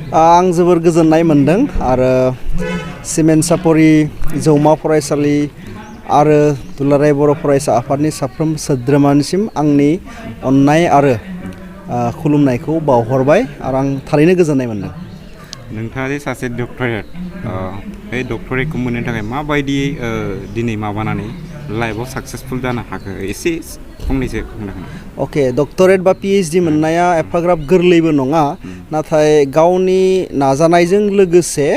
आं जोबोर गोजोननाय मोनदों आरो सिमेन्ट सापरि जौमा फरायसालि आरो दुलाराय बर' फरायसा आफादनि साफ्रोम सोद्रोमानिसिम आंनि अननाय आरो खुलुमनायखौ बावहरबाय आरो आं थारैनो गोजोननाय मोनदों। नोंथाङा जे सासे डक्टरेट बे डक्टरेटखौ मोननो थाखाय माबायदि दिनै माबानानै लाइफआव साक्सेसफुल जानो हाखो एसे फंनैसो बुंनो हागोन? अके, डक्टरेट बा पिएइचडि मोननाया एफाग्राब गोरलैबो नङा, नाथाय गावनि नाजानायजों लोगोसे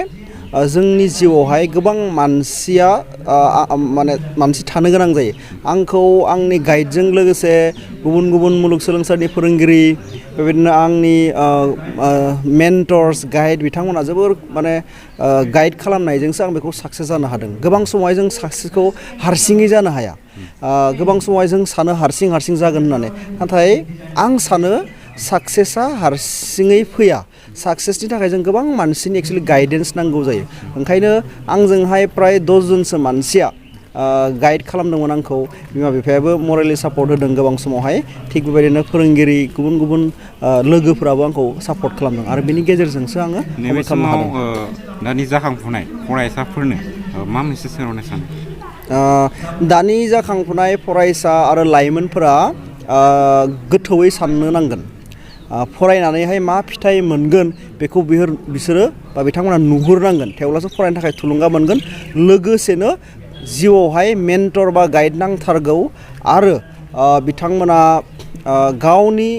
जोंनि जिउआवहाय गोबां मानसिया मानसि थानो गोनां जायो। आंखौ आंनि गाइडजों लोगोसे गुबुन गुबुन मुलुगसोलोंसालिनि फोरोंगिरि, बेबायदिनो आंनि मेन्टर्स गाइड बिथांमोना जोबोर गाइड खालामनायजोंसो आं बेखौ साक्सेस जानो हादों। गोबां समाव जों साक्सेसखौ हारसिङै जानो हाया। गोबां समाव जों सानो हारसिं जागोन होननानै, नाथाय आं सानो साक्सेसआ हारसिङै फैया। साक्सेसनि थाखाय जों गोबां मानसिनि एक्सुवेलि गाइडेन्स नांगौ जायो। ओंखायनो आंजोंहाय प्राय 10 जनसो मानसिया गाइड खालामदोंमोन आंखौ। बिमा बिफायाबो मरेलि सापर्ट होदों गोबां समावहाय। थिग बेबायदिनो फोरोंगिरि गुबुन गुबुन लोगोफोराबो आंखौ सापर्ट खालामदों आरो बेनि गेजेरजोंसो आङो नैबे समाव दानि जाखांफुनाय फरायसाफोरनो मा मेसेज होनो सानो? दानि जाखांफुनाय फरायसा आरो लाइमोनफोरा गोथौयै साननो नांगोन। फरायनानैहाय मा फिथाइ मोनगोन बेखौ बिसोरो बा बिथांमोना नुहुरनांगोन, थेवब्लासो फरायनो थाखाय थुलुंगा मोनगोन। लोगोसेनो जिउआवहाय मेन्टर बा गाइड नांथारगौ आरो बिथांमोना गावनि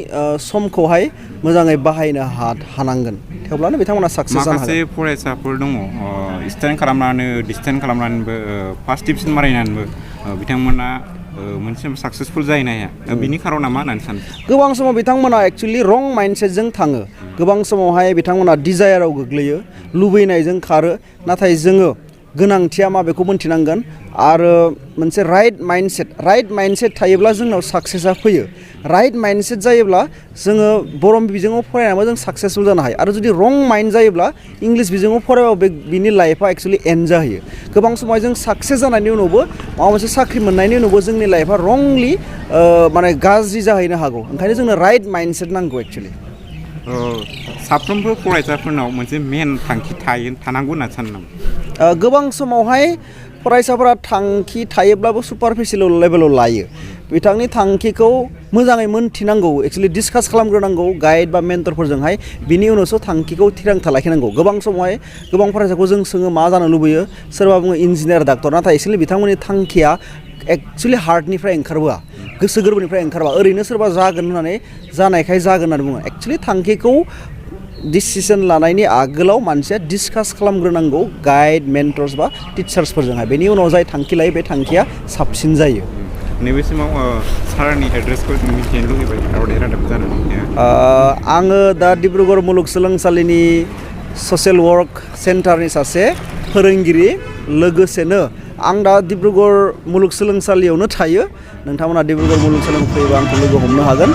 समखौहाय मोजाङै बाहायनो हानांगोन, थेवब्लानो बिथांमोना साक्सेस जानो हागोन। माखासे फरायसाफोर दङ स्टेन्ड खालामनानै डिसटेन्स खालामनानैबो फार्स्ट डिभिजन मारिनानैबो बिथांमोना मोनसे साक्सेसफुल जाहैनो हाया। बिनि खारना मा होननानै सानो? गोबां समाव बिथांमोना एक्सुवेलि रं माइन्डसेटजों थाङो। गोबां समावहाय बिथांमोना डिजायाराव गोग्लैयो, लुबैनायजों खारो। नाथाय जोङो गोनांथिया मा बेखौ मोन्थिनांगोन आरो मोनसे राइट माइन्डसेट थायोब्ला जोंनाव साक्सेसआ फैयो। राइट माइन्डसेट जायोब्ला जोङो बर' बिजोङाव फरायनानैबो जों साक्सेसफुल जानो हायो। आरो जुदि रं माइन्ड जायोब्ला इंलिस बिजोङाव फरायबाबो बिनि लाइफआ एक्सुवेलि एन्ड जाहैयो। गोबां समाव जों साक्सेस जानायनि उनावबो माबा मोनसे साख्रि मोननायनि उनावबो जोंनि लाइफआ रंलि गाज्रि जाहैनो हागौ। ओंखायनो जोंनो राइट माइन्डसेट नांगौ एक्सुवेलि। साफ्रोमबो फरायसाफोरनाव मोनसे मेन थांखि थानांगौ होनना सानो नामा? गोबां समावहाय फरायसाफोरा थांखि थायोब्लाबो सुपारफिसियेल लेभेलाव लायो। बिथांनि थांखिखौ मोजाङै मोनथिनांगौ, एक्सुवेलि डिसकास खालामग्रोनांगौ गाइड बा मेन्टरफोरजोंहाय। बिनि उनावसो थांखिखौ थिरांथा लाखिनांगौ। गोबां समावहाय गोबां फरायसाखौ जों सोङो मा जानो लुबैयो, सोरबा बुङो इन्जिनियार, डाक्टर, नाथाय एक्सुवेलि बिथांमोननि थांखिया एक्सुवेलि हार्टनिफ्राय ओंखारबोआ, गोसो गोरबोनिफ्राय ओंखारबोआ। ओरैनो सोरबा जागोन होननानै जानायखाय जागोन होननानै बुङो। एक्सुवेलि थांखिखौ डिसिसन लानायनि आगोलाव मानसिया डिसकास खालामग्रोनांगौ गाइड, मेन्टर्स बा टिचार्सफोरजोंहाय। बेनि उनाव जाय थांखि लायो बे थांखिया साबसिन जायो। नैबे समाव सारनि एड्रेसखौ मिथिनो लुगैबाय रादाब जानानै। आङो दा डिब्रुगड़ मुलुगसोलोंसालिनि ससियेल वार्क सेन्टारनि सासे फोरोंगिरि। लोगोसेनो आं दा डिब्रुगड़ मुलुगसोलोंसालियावनो थायो। नोंथांमोना डिब्रुगड़ मुलुगसोलोंसालियाव फैयोबा आंखौ लोगो हमनो हागोन।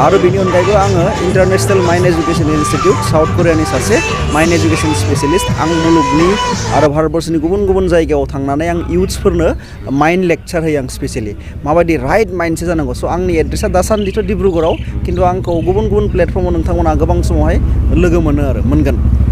आरो बेनि अनगायैबो आङो international mind education institute south करियानि सासे माइन्ड एजुकेशन स्पेशलिस्ट। आं मुलुगनि आरो भारतबर्षनि गुबुन गुबुन जायगायाव थांनानै आं इउथ्सफोरनो माइन्ड लेक्चार होयो आं स्पेशलि माबायदि राइट माइन्डसेट जानांगौ। स' आंनि एड्रेसा दासान्दिथ' डिब्रुगड़आव, खिन्थु आंखौ गुबुन गुबुन प्लेटफर्माव नोंथांमोना गोबां समावहाय लोगो मोनगोन।